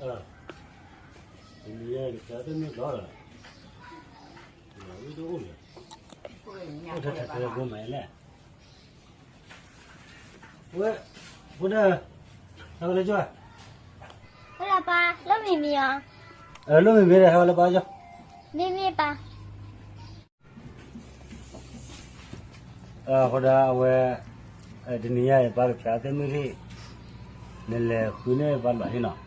တနံၤညါကစၢ်သ့ၣ်မ့ၢ်ဘျီလီၤ, ဝံၣ်တအိၣ်လၢၤ, အိၣ်ထဲထဲထဲဖိမးလဲၣ်, ဝဲ, ဖိဒၣ်, ဟဲဝဲလၢကၠီ, ဟဲလၢပၢ်, လိၣ်မံၤမံၤအီၤ, လိၣ်မံၤမံၤဒီး ဟဲဝဲလၢပၢ်ကၠီ, မ့ၢ်မ့ၢ်ပၢ် အဃိဒၣ်အဝဲ, တနံၤညါအံၤ ပၢ်ကဖျါသ့ၣ်မုၢ်ထံၣ်, နလဲၤဃုန့ၢ်ပၢ်လွးဟံၣ်နီၤ,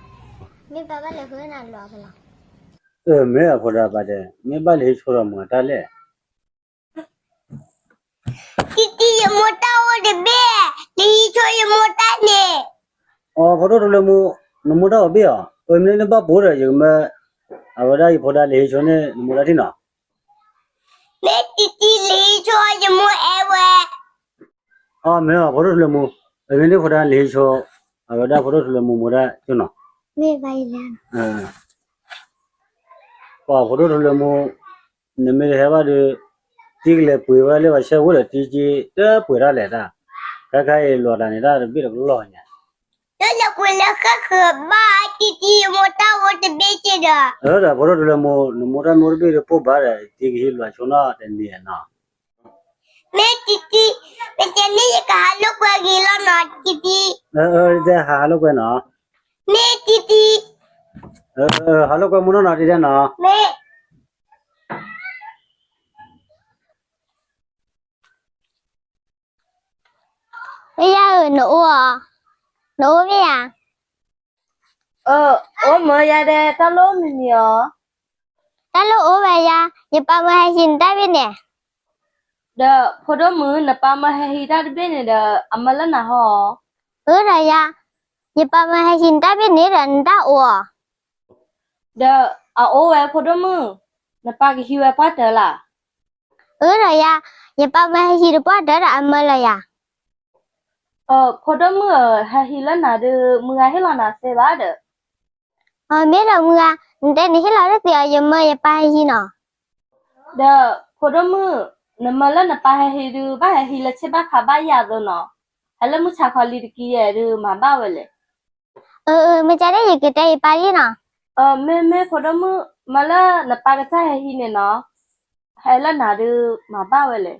မ့ၢ်ပၢ်ဘၣ်လဲၤဃုန့ၢ်နလွးဖဲလဲၣ်, မ့ၢ်အဃိဒၣ်ပၢ်တဲ, မ့ၢ်ဘၣ်လဲၤဟံးဆိဒီးမၤတၢ်လဲၣ် တံတံ ယမိၢ်တၢ်အိၣ်တဘ့ၣ်, လံဟံးဆိယမိၢ်တၢ်န့ၣ်, အိ ဖိဒိၣ်ထူလၢမူ, နမိၢ်တၢ်အိၣ်တဘ့ၣ်အီၤ, အမ့ၢ်နဘၣ်ပိာ်ဒီး ယကမၢ, အဝဲဒၣ်ယဖိဒါလံဟံးဆိန့ၢ် နမိၢ်တၢ်ထံၣ်နီၤ, မ့ၢ်တံတံလံဟံးဆိယမိၢ်အဲၣ်ဝဲ, အိ မ့ၢ်အီၤ ဖိဒိၣ်ထူလၢမူ, အမ့ၢ်နဖိဒါလံဟံးဆိ, အဝဲဒၣ်ဖိဒိၣ်ထူလၢမူမိၢ်ဒၣ်ကၠိနီၤ, မ့ၢ်ဘၣ်ယလဲၣ်, ပှၤဖိဒိၣ်ထူလၢမူ, နမ့ၢ်တဟဲဘၣ်ဒီး, တံကလဲၤပှ့ၤဝဲလၢပှၤဆဲးဝိၣ်ဒီး တံက့တပှ့ၤတၢ်လဲၣ်တၢ်, ခဲခါအံၤလွးတၢ်န့ၣ်တၢ်တဘ့ၣ်တကလီၢ်ညါ, တလဲၤပှ့ၤလၢဃၣ်ဃၢၤဘၣ် တံတံ ယမိၢ်တၢ်အိၣ်တဘ့ၣ်က့ဒီး, ဒီးဖိဒိၣ်ထူလၢမူ, နမိၢ်တၢ်မ့ၢ်အိၣ်တဘ့ၣ်ဒီးပိၢ်ဘၣ်ဒီး တံကဟံးလွးဆိနီတန့ၢ်နီၤ မ့ၢ်တံတံ, မ့ၢ်တဲန့ၣ်ယကဟးလိာ်ကွဲဂ့ၤလီၤနီၤ တံတံ, တဲဟးလိာ်ကွဲနီၤ, မ့ၢ်တံတံ, ဟးလိာ်ကွဲမူနီၢ်နီၤ တံတံနီၤ, မ့ၢ် ယၤဧၢ, နအိၣ်ဧါ, နအိၣ်မ့ၢ်ဧါ, အိၣ်မၢယၤဒဲး တၢ်လိၣ်မံၤမံၤဧါ, တၢ်လိၣ်အိၣ်ဝဲယၤ, ယပၢ်မၢဟဲဟံးနတၢ်ဘ့ၣ်န့ၣ်, ဒီးဖိဒိၣ်မုၣ် နပၢ်မၢဟဲဟံးတၢ်တဘ့ၣ်န့ၣ်ဒီး အမၢလၢနၤဟီဧါ, အၢဒီးယၤ, ယပၢ်မၢဟဲဟံးနတၢ်ဘ့ၣ်န့ၣ်ဒီး နတၢ်အိၣ်ဧါ, ဒီးအအိၣ်ဝဲဖိဒိၣ်မုၣ်, နပၢ်ကဟံးဝဲပှၢ်တၢၢ်လၢ် အၢဒီးယၤ, ယပၢ်မၢဟဲဟံးတပှၢ်တၢၢ်ဒီးအမၢလၢယၤ, ဖိဒိၣ်မုၣ်ဧၢ, ဟဲဟံးလၢနၤဒီး မုၢ်ဂၤဟ့ၣ်လီၤနၤသ့ဘၣ်ဒီး, မ့ၢ်ဒီးမုၢ်ဂၤ, နတဲနဟ့ၣ်လီၤတသ့အီၤ ယမၢယပၢ်ဟဲဟံးနီၤ, ဒီးဖိဒိၣ်မုၣ်, နမၢလၢနပၢ်ဟဲဟံးဒီး ဘၣ်ဟဲဟံးလၢဆ့ဘၣ်ခါဘၣ်ယၤအသိးနီၤ, ဟဲလၢမုၢ်ဆါခီလံတကံယဲၢ်ဒီး မၤဘၣ်ဝဲလဲၣ် အၢ, မ့ၢ်ကဒဲးယကတဲယပၢ်လံနီၤ, မ့မ့ၢ်ဖိဒိၣ်မုၣ်, မၢလၢနပၢ်ကစၢ်ဟဲဟံးန့ၣ်နီၤ, ဟဲလၢနၤဒီး မၤဘၣ်ဝဲလဲ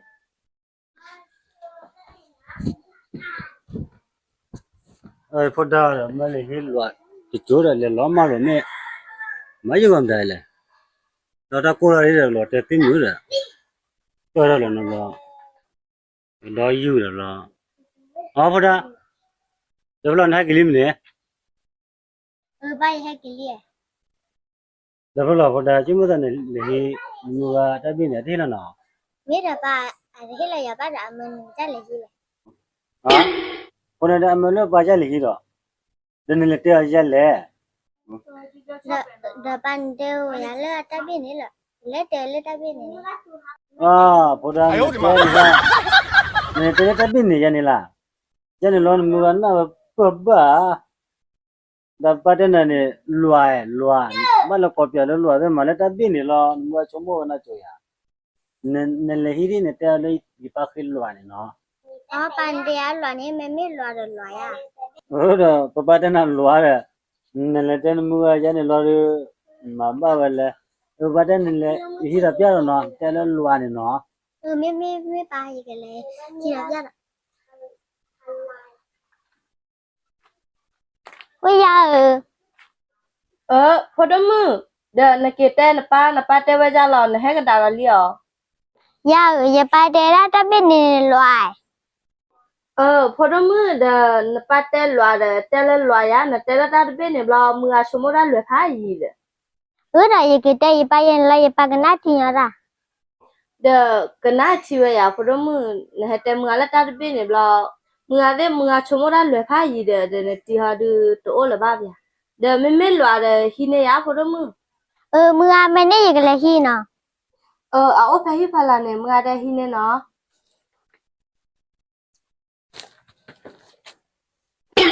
ၣ် ဖိဒါဒီး မၢလဲၤဟ့ၣ်လွး, တကၠိဒီးလဲၤလီၤမၢ်လီၤမ့ၢ်, မၤယဂီၢ်မတၤလဲၣ်, ဒီးတၢ်ကိၢ်ထီၣ်ဒ်ဒီးလီၤတဲာ်သ့ၣ်မုာ်ဒီး, ပၢၢ်ထီၣ်လီၤနလီၤ, ဒီးယုၢ်ဒီးလီၤ, အီ ဖိဒါ, ဒီးဖဲလီၤနဟဲက့ၤလံမ့ၢ်န့ၣ်, ဒီးဖဲလီၤဖိဒါ က့မုၢ်သးန့ၣ် လဲၤဟံး, မုၢ်ဂၤတၢ်ဘ့ၣ်န့ၣ် အတဟ့ၣ်လီၤနၤ, မ့ၢ်ဒီးပၢ်, အတဟ့ၣ်လီၤယၤဘၣ်ဒီး အမၢနတၢ်လဲၤဟံးလဲၣ် အဃိန့ၣ်ဒီးအမၢလၢပၢ်ကလဲၤဟံးဒီး, ဒီးနလဲၤတဲအီၤယလဲၣ်, ဒီးပၢ်နတဲဝဲယၤလၢတၢ်ဘ့ၣ်န့ၣ်လီၤ, လဲၤတဲလၢတၢ်ဘ့ၣ်န့ၣ်လီၤ, ဖိဒါ, နတဲလၢတၢ်ဘ့ၣ်န့ၣ်ယဲန့ၣ်လၢ်, ယဲန့ၣ်လီၤ နမုၢ်ဂၤနၢ်ဝဲပၢၢ်ဘၣ်ဧါ ဒီးပၢ်တဲနၤန့ၣ် လွး, လွး, ဘၣ်လၢကိးပၠးလၢလွးသ့ၣ်မးလၢတၢ်ဘ့ၣ်န့ၣ်လီၤ နမုၢ်ဂၤဆိကမိၣ်ဝဲနၤကၠိယၤ, နလဲၤဟံးဒ်န့ၣ် တဲအီၤလၢယပၢ်ဃ့လွးန့ၣ်နီၤ, ပၢ်တဲယၤလွးန့ၣ် မ့မ့ၢ်လွးဒီးလွးယၤ, ဒီးပၢ်တဲနၤလွးဒီး, နလဲၤတဲနမုၢ်ဂၤယဲန့ၣ်လီၤဒီး, မၤဘၣ်ဝဲလဲၣ်, ပၢ်တဲနလဲၤဟံးဒီးပျၢ်ဒီးနီၤ တဲလၢလွးန့ၣ်နီၤ, မ့မ့ၢ်မ့ၢ်ပၢ်ယကလဲၤဟံးဒီးပျၢ်ဒီး ဝဲယၤဧၢ, အၢ ဖိဒိၣ်မုၣ်, ဒီးနက့ၤတဲနပၢ် နပၢ်တဲဝဲဒ်လဲၣ် နဟဲကဒါဒီးလံဧါ, ယၤဧၢ ယပၢ်တဲဒၣ်တၢ်ဘ့ၣ်န့ၣ်လွး, အၢ ဖိဒိၣ်မုၣ်ဒီး နပၢ်တဲလွးဒီး တဲလၢလွးယၤ နတဲလၢတၢ်တဘ့ၣ်န့ၣ်ဘျီ မုၢ်ဂၤဆိကမိၣ်တၢ်လွဲၢ်ဖးယံၤဒီး အၢဒီးယကတဲယပၢ်ယဲန့ၣ်လီၤ ယပၢ်ကနၣ်ထံညီတၢ်, ဒီးကနၣ်ထံဝဲယၤ ဖိဒိၣ်မုၣ် နဟဲတဲမုၢ်ဂၤလၢတၢ်တဘ့ၣ်န့ၣ်ဘျီ, မုၢ်ဂၤသ့ၣ်မုၢ်ဂၤဆိကမိၣ်တၢ်လွဲၢ်ဖးယံၤဒီး ဒီးနတံၤဟီဒုးတအိၣ်လၢၤဘၣ်ပျၢ်, ဒီးမ့မ့ၢ်လွးဒီးဟံးန့ၢ်ယၤ ဖိဒိၣ်မုၣ်, အၢ မုၢ်ဂၤမ့ၢ်န့ၢ်ယကလဲၤဟံးနီၤ, အၢ အအိၣ်ဖဲဟံၣ်ဖီလာ်န့ၣ် မုၢ်ဂၤတဲဟံးန့ၢ်နီၤ ဟံၣ်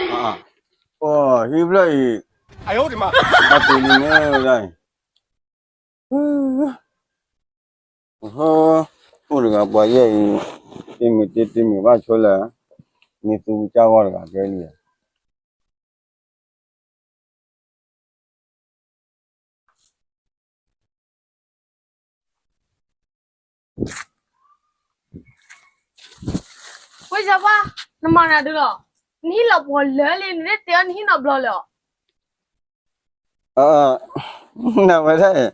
ဖျၢၣ်အံၤ, ဘၣ်တ့ၢ်လံန့ၣ်ဝဲဒၣ်အံၤ, အိၣ်တဂၤပှၤယဲၢ်အံၤ, တ့မုာ်တ့တ့မုာ်ဘၣ်ဆိလၢ, မ့ၢ်သူကစၢ်ဂီၢ်တဂၤကဲလံဧါ ဝဲစီၤပှၢ်, နမၤနၤဒုလီၤ. နဟံၣ်လီၤပှီၤလၢာ်လံ, နတတဲအီၤနဟံၣ်နီတဘျီလၢၤအီၤ. နဝဲဒၣ်,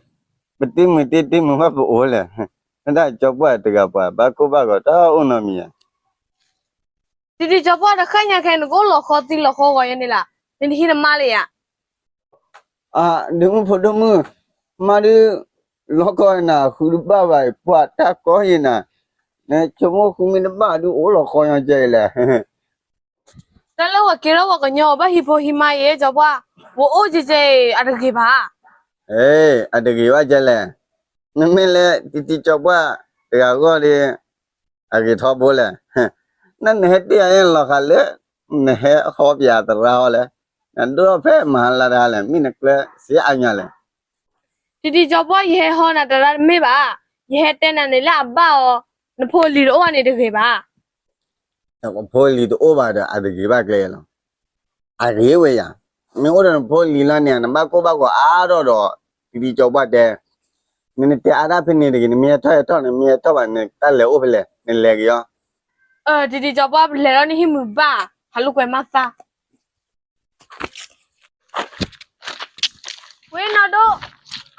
ပတ့မုာ်တ့တ့မုာ်ဘၣ်ပအိၣ်လဲၣ်. ဝဲဒၣ်ကၠီပှၢ်တဂၤပှၤ ဘၣ်ကိၢ်ဘၣ်ဂီၤတၢ်အိၣ်နီတမံၤဧါ. တံၤတံၤကၠီပှၢ် တဃၣ်ညါခဲ နကအိၣ်လီၤဃီသံလီၤဃီဂီၤယဲန့ၣ်လီၤ. နတဟံးနမါလၢယၤ. ဒ့မုၣ်ဖိဒိၣ်မုၣ်, မါဒုး လီၤကီနၤဃုတဘၣ်ဘၣ်အံၤ ပှၤတၢ်ကီယဲနၤ, နဆိကမိၣ်ဃုမ့ၢ်တဘၣ်ဒုးအိၣ်လီၤဃီညီကဲအံၤလဲၣ်. တၢ်လၢဝဲကဲထီၣ်ဝဲကညီ ဘၣ်ဟံၣ်ဖိဟံၣ်မါယဲ ကၠီပှၢ်, ဝဲအိၣ်ကဲကဲအံၤ အတဂ့ၤဘၣ်. အတဂ့ၤဘၣ်ကဲလဲၣ်. နမ့ၢ်လၢတံၤတံၤကၠီပှၢ်တဂၤဂီၢ်ဒီး အဂ့ၤထီဘိလဲၣ်. နနဟဲတ့ၢ်အလီၤဃာ်လၢ နဟဲဟီပယၤသရၣ်အီၤလဲၣ်. နဒိၣ်ထီၣ်ဖဲမဟါလၢတဟါလဲၣ်, မ့ၢ်နကျဲစ့အါညါလဲၣ်. တံၤတံၤကၠီပှၢ် ယဟဲဟီနၤတရၣ်တမ့ၢ်ဘၣ်. ယဟဲတဲနၤန့ၣ်လၢအဘၣ်အီၤ, နဖိလံၤတအိၣ်ဘၣ်န့ၣ်တဂ့ၤဘၣ်. ဖိလံၤတအိၣ်ဘၣ်ဒီး အတဂ့ၤဘၣ်ကျဲလီၤ. အဂ့ၤဝဲယၤ, မ့ၢ်အိၣ်ဒီးနဖိလံၤလီၤန့ၣ် နဘၣ်ကိၢ်ဘၣ်ဂီၤအါထီၣ်ဒီး တံၤတံၤကၠီပှၢ်တဲ, နနတဲအါဒၣ်ဖဲန့ၣ်တဂ့ၤ, နမ့ၢ်ဟဲထီၣ်ဟဲထီၣ်န့ၣ် မ့ၢ်ဟဲထီၣ်ဘၣ်န့ၣ် တၢ်လဲၤအိၣ်ဖဲလဲၣ်, နလဲၤက့ၤအီၤ. တံၤတံၤကၠီပှၢ် ပလဲၤလီၤန့ၣ်ဟံၣ်မုာ်ဘၣ်, ဟးလိာ်ကွဲမးသး. ဝဲနီၢ်ဒိၣ်,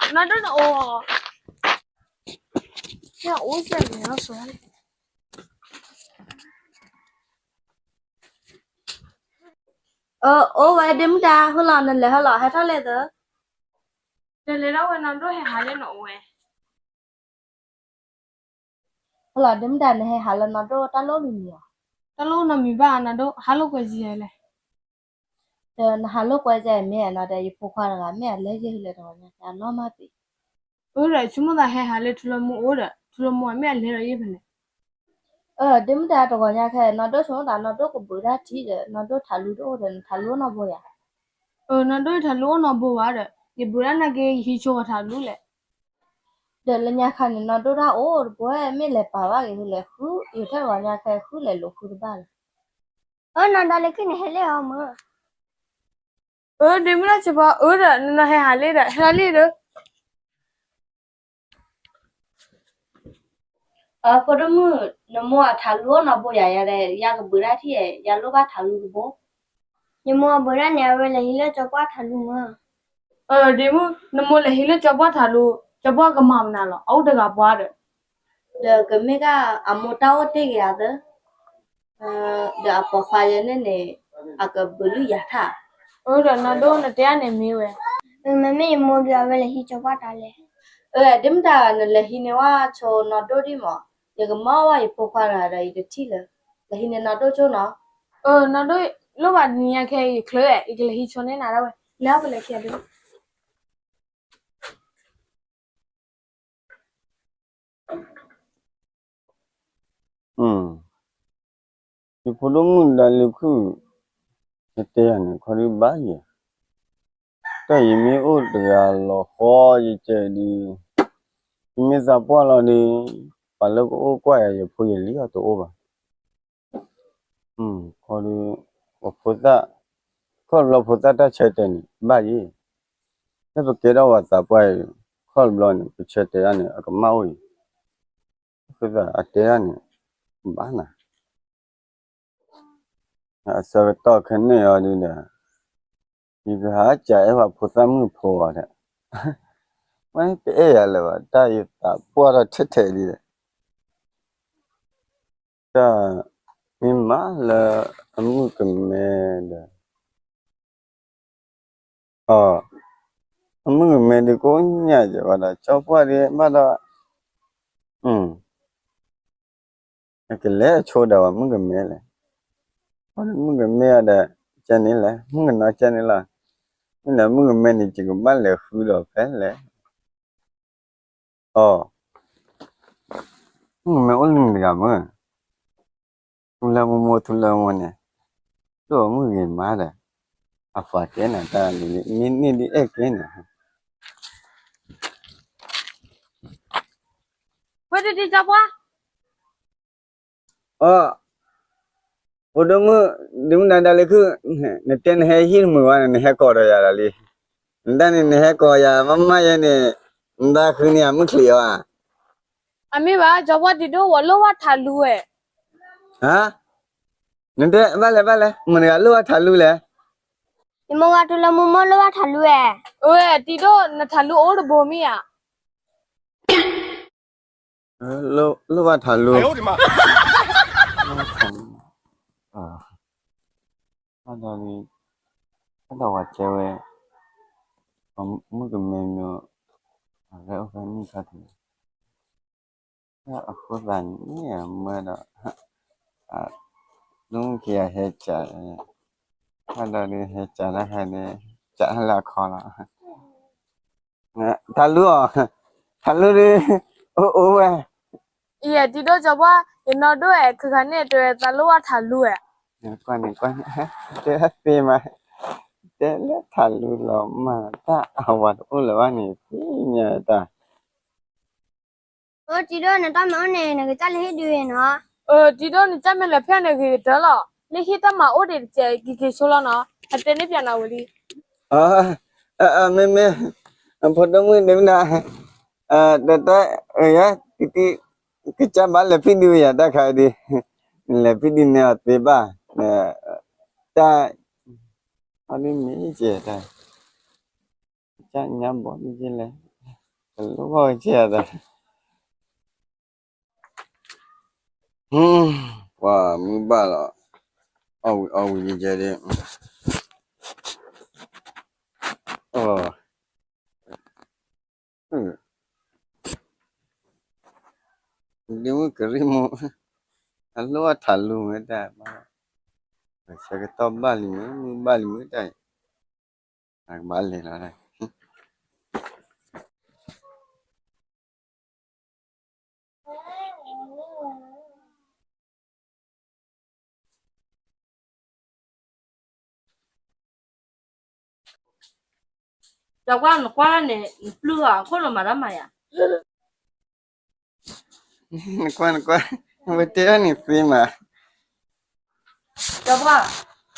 နီၢ်ဒိၣ်နအိၣ်, အိၣ်စဲန့ၣ်လီၤ. အိၣ်ဝဲဒ့မုၣ်တၢ်, ဟါလီၤ နလဲၤဟါလီၤ ဟဲထီၣ်လဲၣ်သၢ. တလဲၤဒၣ်ဝဲနီၢ်ဒိၣ် ဟဲဟးလၢနအိၣ်ဝဲ. ဟါလီၤ ဒ့မုၣ်တၢ် နဟဲဟးလၢနီၢ်ဒိၣ်တၢ်လိၣ်မံၤမံၤဧါ. တၢ်လိၣ်နီတမံၤဘၣ် နီၢ်ဒိၣ် ဟးလိာ်ကွဲယဲလဲၣ်. ဒီးနဟးလိာ်ကွဲယဲမ့ၢ်နီၤဒီး ယဖိခွါတဂၤမ့ၢ်အလဲၤယဲလဲၣ်တဂီၤညါ အလီၢ်မၢ်ပ့ၤ. အၢဒီး ဆိကမိၣ်သးဟဲဟးလၢထူလၢမိၢ်အိၣ်ဒီး ထူလၢမိၢ်မ့ၢ်အလဲၤဒီးယဲဖဲလဲၣ်. အၢ ဒ့မုၣ်တၢ်တဂီၤညါခဲ နီၢ်ဒိၣ်ဆိကမိၣ်သး နီၢ်ဒိၣ်ကဘုးတၢ်ထံဒီး နီၢ်ဒိၣ်ထးလူတအိၣ်ဒီး နထးလူအိၣ်နီတဘိယၤ. အၢ နီၢ်ဒိၣ်ယထးလူအိၣ်နီတဘိဘၣ်ဒီး ယဘုးတၢ်နာ်က့ ယဟံးဆိပှၤထးလူလဲၣ်. ဒီးလၢညါခါန့ၣ် နီၢ်ဒိၣ်တၢ်အိၣ်တဘိ မ့ၢ်လဲၤပာ်ဘၣ်က့ၤဃုလဲၤဃု ယထဲတဂီၤညါခဲဃုလဲၤလိာ်ဃုတဘၣ်လၢၤ. အၢ နီၢ်ဒိၣ်လၢခံန့ၣ်ဟဲလၢအီၤမၢ်. အၢ ဒ့မုၣ်တၢ်စ့ပှၤ အၢဒီး နနီၢ်ဟဲဟးလံဒီး ဟဲလံဒီး အၢ ဖိဒိၣ်မုၣ် နမိၢ်အထးလူအိၣ်နီတဘိယၤ ယၤဒီး ယကဘုးတၢ်ထံၣ် ယၤလိၣ်ဘၣ်ထးလူတဘိ. ယမိၢ်အဘုးတၢ်န့ၣ် အဝဲလဲၤဟံးလၢကၠီပှၢ်ထးလူမၢ်. အၢ ဒ့မုၣ် နမိၢ်လဲၤဟံးလၢကၠီပှၢ်ထးလူ ကၠီပှၢ်ကမၤမနုၤလီၤ အအိၣ်တဂၤပှၤဒီး ဒီးကမ့ၢ်က အမိၢ်တၢ်အိၣ်တ့ၢ်က့ၤအသၢ ဒီးအပိာ်ခွါယဲန့ၣ်န့ၣ် အကဘုးလုၢ်ယၤထၣ်. အၢ ဒီးနီၢ်ဒိၣ်နတဲအန့ၣ်မ့ၢ်ဝဲ. မ့မ့ၢ်ယမိၢ်ဒီး အဝဲလဲၤဟံးကၠီပှၢ်တၢ်လဲၣ်. အၢ ဒ့မုၣ်တၢ် နလဲၤဟံးန့ၢ်ဝဲဆိနီၢ်ဒိၣ်ဒံးမး, ယကမၢဝဲယဖိခွါတဂၤဒီး ယတထံၣ်လၢၤ, လဲၤဟံးန့ၢ်နီၢ်ဒိၣ်ဆိနီၤ. အၢ နီၢ်ဒိၣ် လိၣ်ဘၣ်တနံၤညါခဲ ယချၢ ယကလဲၤဟံးဆိန့ၢ်နၤဒၣ်ဝဲ, လဲၤအီၣ်ပလဲၤခံဒု ယဖိဒိၣ်မုၣ်ဒီးလၢခုၣ်, ယတဲယၤန့ၣ် ခီဒုဘၣ်ယဲ, တၢ်ယမ့ၢ်အိၣ်တဂၤလီၤဃီယကဲဒုး, ယမ့ၢ်သးပှၢ်လီၤဒုး, ပှၤလၢကအိၣ်ကွၢ်ယၤ ယဖိယလံၤအီၤတအိၣ်ဘၣ်. ခီဒုး, ပဖိသၣ်, ခီၣ်တဘျီဖိသၣ်တၢ်ဆၢတဲာ်န့ၣ် ဘၣ်ယဲ, လၢပကဲထီၣ်ပှၤသးပှၢ်အံၤ, ခီၣ်တဘျီန့ၣ် ပဆၢတဲာ်ဒၣ်န့ၣ် အကမၣ်အိၣ်အံၤ, အဃိသတးအတဲဒၣ်န့ၣ် ဘၣ်နၤ အဆၢကတီၢ်ခဲန့ၣ်အီၤဒုဒီး, ယကဟးစံးအဲၣ်ပှၤဖိသၣ်မုၣ်ဖိအီၤဒီး, ဝဲတအဲၣ်ယၤလၢၤဘၣ် တၢ်ယသးပှၢ်ထီၣ်ထဲထဲလံဒီး, တၢ်မ့ၢ်မၤလၢအမုၣ်ကမဲဒီး အမုၣ်ကမဲဒုးကိးညါယဲဘၣ်ဒီး ကၠီပှၢ်ဒုးဘၣ်ဒီး, အကလဲၤဆိဒီးဝဲမုၣ်ကမဲလဲၣ်, မုၣ်ကမဲအီၤဒီး, ကဲန့ၣ်လဲၣ် မုၣ်ကနီၤကဲန့ၣ်လီၤ, မ့ၢ်ဒီးမုၣ်ကမဲန့ၣ် ယကဘၣ်လဲၤဃုဒီးဖဲလဲၣ် အီ, မုၣ်ကမဲအိၣ်လၢနတဂၤမုၣ်, ထူလၢမိၢ်မိၢ်ထူလၢမိၢ်န့ၣ်, ဒိၣ်မုၣ်ဂ့ၤမးဒီး, အပှၤတဲနၤတၢ်န့ၣ် မ့ၢ်န့ၢ်ဒ်အဲၣ်ကဲန့ၣ်, ဝဲတံၤတံၤကၠီပှၢ် အီ, ဖိဒိၣ်မုၣ်, ဒ့မုၣ်တၢ်ဒၣ်လၢခုၣ်, နတဲနဟဲဟံၣ်တမုာ်ဘၣ်န့ၣ် နဟဲကိးဒီးယၤဒီးလံ, နတၢ်န့ၣ်နဟဲကိးယၤ မ့မ့ၢ်ယဲန့ၣ်, နတၢ်ဃုန့ၢ်အမုၢ်ချံးအီၤဧါ, အမ့ၢ်ဘၣ် ကၠီပှၢ်တံၤဒိၣ် ဝဲလိၣ်ဘၣ်ထးလူဝဲ. ဟါ, နတဲဘၣ်လဲၣ်ဘၣ်လဲၣ် မတၤတဂၤလိၣ်ဘၣ်ထးလူလဲၣ်. ယမိၢ်ဂၤတူၢ်လၢမိၢ်မိၢ်လိၣ်ဘၣ်ထးလူဝဲ. အဝဲတံၤဒိၣ် နထးလူအိၣ်တဘိမ့ၢ်ဧါ. လိၣ်ဘၣ်ထးလူ, ဘၣ်ဒီး, ဘၣ်ဒီးဝဲတဲဝဲ, မုၣ်ကမဲမ့ၢ်, အဝဲအိၣ်ဖဲနံၣ်ခါထံး, အဃိသတးန့ၣ်မၢဒီး, လၢမုၣ်ခံဂၤဟဲစး, ဘၣ်ဒီးဒုးဟဲစးတၢ်ခါန့ၣ်, စးလၢအခီလီၤ. ထးလူအီၤ, ထးလူဒုး, အိၣ်အိၣ်ဝဲ. ယဲတံၤဒိၣ်ကၠီပှၢ် ယနီၢ်ဒိၣ်ဝဲ ခဲခါန့ၣ်တဲဝဲသးလိၣ်ဘၣ်ထးလူဝဲ. ကွၢ်န့ၣ်ကွၢ်န့ၣ်, တဲသ့မး, တဲလၢထးလူလီၤမး တၢ်အဝၤတအိၣ်လၢၤဘၣ်န့ၣ် သ့ၣ်ညါတၢ် အိၣ်တံၤဒိၣ် နတၢ်မၤအိၣ်န့ၣ် နကစၢ်လဲၤဟ့ၣ်ဒုးနီၤ. တံၤဒိၣ် နကစၢ်မ့ၢ်လဲၤဖဲန့ၣ်ဂ့ၤကတၢၢ်လီၤ. လၢဟ့ၣ်တၢ်မၤအိၣ်ဒံးတကဲး က့ၤက့ၤဆိလီၤနီၤ. အတဲန့ၢ်ပၠးနၤဝံၤလံ. မ့မ့ၢ်, ဖိဒိၣ်မုၣ်ဒ့မုၣ်ဒၣ်, တၢ်, တံၤတံၤ, ကစၢ်ဘၣ်လဲၤဖံးဒုးယၤတၢ်ခါဒုး, နလဲၤဖံးဒုးန့ၢ်အီၤသ့ဘၣ်, တၢ်, အီၤဒ်မ့ၢ်ကဲတၢ် ကစၢ်ညါဘီဒ်လဲၣ်, ကလိၣ်ဘၣ်ဝဲကဲအသး, ပှၤမုၢ်ဘၣ်လီၤ, အီၣ်ဝံၤအီၣ်ဝံၤကဲဒ်, ဒ့မုၣ်ကရံၣ်မိၢ်, အလိၣ်အထးလူမ့ၢ်တၢ်, ဆၢကတီၢ်ဘၣ်လံမ့ၢ် မုၢ်ဘၣ်လံမ့ၢ်တၢ်, အကဘၣ်လဲၤလီၤ. ဒီးကွၢ်နကွၢ်န့ၣ် နပျုၢ်အီၤ အခိၣ်နမၤတၢ်မၤယၤ, နကွၢ်နကွၢ်, ဝဲတဲဒၣ်န့ၣ်သ့မး, ဒီးကွၢ်,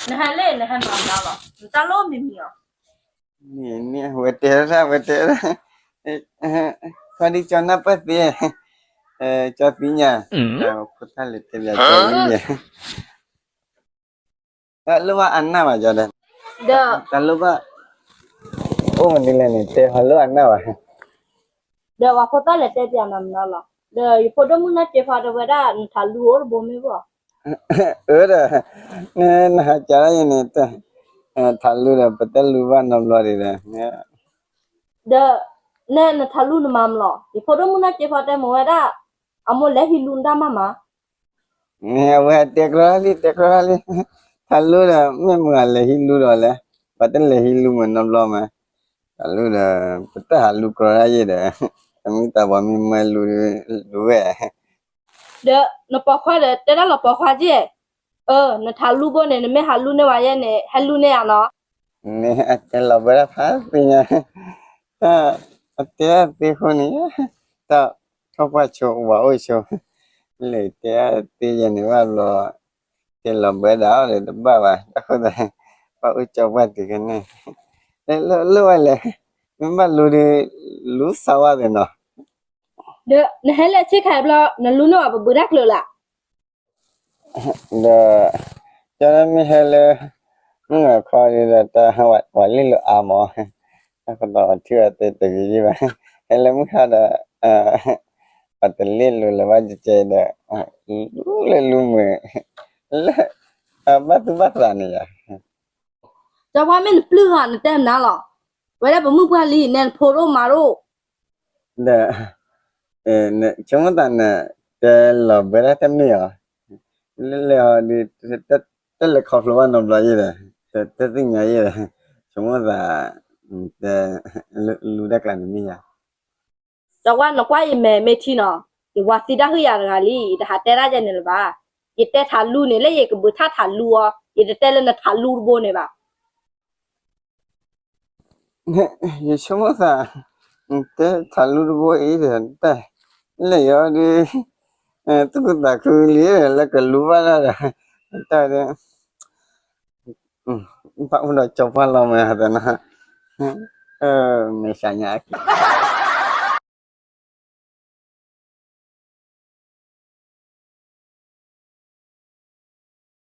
နဟဲလၢနဟဲမၤမၤလီၤ နတၢ်လိၣ်မံၤမံၤအီၤ, န့ၣ်န့ၣ် ဝဲတဲဒၣ် ဝဲတဲဒၣ်, ခီဒ်ကၠီနၢ်ပၢၢ်သ့, ကၠီသ့ၣ်ညါ, ဖိသၣ်လဲၤတဲဘၣ်ကၠီလံ, တၢ်လိၣ်ဘၣ်အနၢ်ဘၣ်ကၠီဒီး, တၢ်လိၣ်ဘၣ်, အိၣ်မနုၤလဲၣ်န့ၣ် တဲဟီလိၣ်အနၢ်ဘၣ်, ဒီးပှၤဖိသၣ်လဲၤတဲပၠးနၤမနီၤလီၤ, ဒီးယဖိဒိၣ်မုၣ်နၢ်စ့ဖီတဲဝဲဒၣ် နထးလူအိၣ်တဘိမ့ၢ်ဘၣ်, အၢဒီး, နဟးစးဒၣ်ယဲန့ၣ်, ထးလူဒီး ပတလူဘၣ်နီတဘျီဒံးဒီး, ဒီး, နထးလူနမၤမလီၤ, ယဖိဒိၣ်မုၣ်နၢ်စ့ဖီတဲမ့ၢ်ဝဲဒၣ်, အမိၢ်လဲၤဟံးလူနတၢ်မၤမး အဝဲတဲကြီလံ တဲကြီလံ, ထးလူဒီး မ့ၢ်မုၢ်ဂၤလဲၤဟံးလူဒီးလဲၣ်, ပှၤတလဲၤဟံးလူမုၢ်နီတဘျီမး, ထးလူဒီး ပတၢ်ဟးလူကြီဒၣ်ယဲဒီး, အမ့ၢ်သးပှၤမ့ၢ်မၢလူ, လူဝဲ, ဒီးနပိာ်ခွါဒီး တဲဒၣ်လီၤပိာ်ခွါက့, အၢ နထးလူဘိန့ၣ် နမ့ၢ်ဟးလူန့ၢ်ဝဲယဲန့ၣ် ဟဲလူန့ၢ်ယၤနီၤ, မ့ၢ်အတဲလီၤဘၢဒၣ်ဖးသ့ၣ်ညါ, တၢ်, အတဲသ့အဃိန့ၣ်, တၢ်ထီၣ်ပှၢ်ဆိ ဝၤအိၣ်ဆိ, လဲၤတဲသ့ယဲန့ၣ်ဘၣ်ဘျီ, တဲလီၤဘၢဒၣ်အီၤဒီးတဘၣ်ဘၣ် တၢ်ဃိသတး, ပှၤအိၣ်ကၠီပှၢ်တံၤကန့ၣ်, လိၣ်ဝဲလဲၣ်, မ့ၢ်ဘၣ်လူဒီး, လူစၢ်ဝဲသ့ၣ်နီၤ, ဒီးနဟဲလၢဆ့ခါဘျီ နလူန့ၢ်ဝဲပဘုးတၢ်ကျိၤလၢ် ဒီး, ကၠီလၢမ့ၢ်ဟဲလၢ, မုၢ်ဂၤခီဒ်ဒီးတၢ်ဝဲလ့ၣ်လိာ်အါမး, တၢ်ကဒီးထံၣ်ဝဲတဲတဂ့ၤယ့ၢ်ဘၣ်, ဟဲလၢမုၢ်ဟါဒီး, ပတလ့ၣ်လိာ်လၢၤဘၣ်ကဲကဲဒီး, လူလၢလူမုာ်, လၢ, ဘၣ်သူၣ်ဘၣ်သးန့ၣ်ယၤ ကၠီပှၢ်မ့ၢ်နပျုၢ်ဧါ နတဲမနုၤလီၤ, ဝဲဒၣ်ပမုၢ်ပှၢ်လံ နဲနဖိဒိၣ်မါဒိၣ်, ဒီး, ဆိကမိၣ်သးန, တဲလီၤဘၢဒၣ်တမ့ၢ်အီၤ, လၢလဲၤအီၤဒီး, တလဲၤခီဖျိဘၣ်နီတဘျီယဲဒီး, တသ့ၣ်ညါယဲဒီး, ဆိကမိၣ်သး, တဲ, လူတၢ်ကျါန့ၣ်မ့ၢ်ယၤ ဒီးကွၢ်နကွၢ်ယမဲာ်မ့ၢ်ထံနီၤ, ယဝၤသံတၢ်ဟုၣ်ယၤတဂၤလံ ယတဟးတဲဒၣ်ယဲန့ၣ်လၢၤဘၣ်, ယတဲထးလူန့ၣ် လၢယကဘုးထၣ်ထးလူအီၤ ယတတဲလၢနထးလူတဘိန့ၣ်ဘၣ်, ယဆိကမိၣ်သး, တဲထးလူတဘိအံၤဒီးတၢ်, လၢယီၤဒီး, သူၣ်ခုသးခုလံလၢကလူဘၣ်ဒၣ်ဒီး, တၢ်ဒီး ဘၣ်အိၣ်ဒီးကၠီပှၢ်လီၤမးသနီၤ, မဲာ်ဆှးညါအက့ၢ်